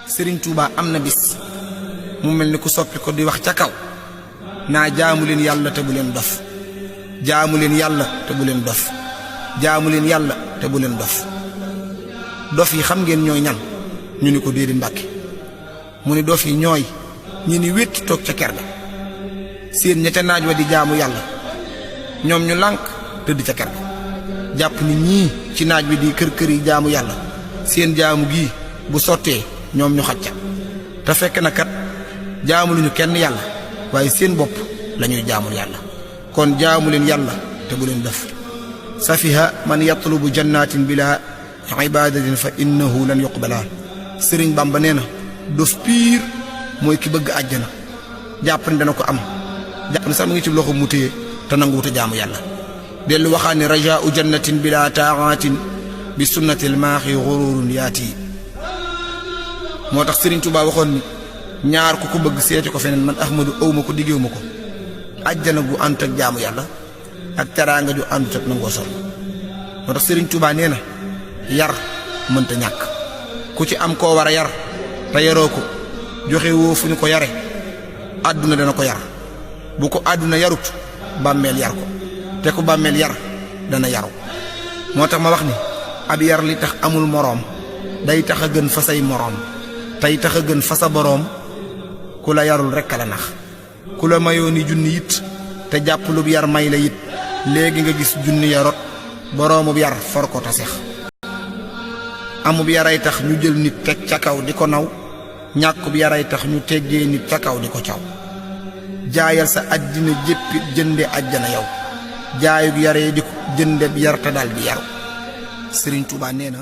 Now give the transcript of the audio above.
Serigne Touba am na bis mu mel ni ku soppi ko di wax ca kaw naa jaamu leen yàlla te bu leen dof jaamu leen yàlla te bu leen dof jaamu leen yàlla te bu leen dof dof yi xam ngeen ñooy ñan ñu ni ko déedéet Mbàkke mu ni dof yi ñooy ñi ni wétti toog ca ker ga seen ñette naaj wa di jaamu yàlla ñoom ñu lànk tëdd ca ker ga jàpp ni ñii ci naaj wi di kër yi jaamu yàlla seen jaamu gii bu sottee ñoom ñu xacca te fekk na kat jaamu luñu kenn yàlla waaye seen bopp lañuy jaamul yàlla kon jaamu leen yàlla te bu leen def safiha man yatlubu jannatin bila ibadatin fa innahu lan yuqbala Sëriñ Bamba nee na dof piir mooy ki bëgg àjjana jàpp ne dana ko am jàpp ne sax mu ngi ci loxo mu téye te nanguwuta jaamu yàlla dellu waxaa ne rajaau jannatin bila taaxaatin bi sunnatil maaxi xururun yaati moo tax Sëriñ Tuubaa waxoon ni ñaar ku ko bëgg seeti ko feneen man Ahmadu awma ko diggeewu ma ko àjjana gu ànd ak jaamu yàlla ak teraanga ju àndut ak nangoo sol moo tax Sëriñ Tuubaa nee na yar mënta ñàkk ku ci am koo war a yar te yaroo ko joxe woo fu ñu ko yare àdduna dana ko yar bu ko àdduna yarut bàmmeel yar ko te ku bàmmeel yar dana yaru moo tax ma wax ni ab yar li tax amul moroom day tax a gën fa say moroom tey tax a gën fa sa boroom ku la yarul rekk la nax ku la mayoo ni junni it te jàpp lub yar may la it léegi nga gis junni yarot boroomub yar for ko ta sex amub yaray tax ñu jël nit teg ca kaw di ko naw ñàkkub yaray tax ñu teggee nit ca kaw di ko caw jaayal sa àddina jéppit jënde àjjana yow jaayug yaree di ko jënde bi yar te dal di yaru Sëriñ Tuubaa nee na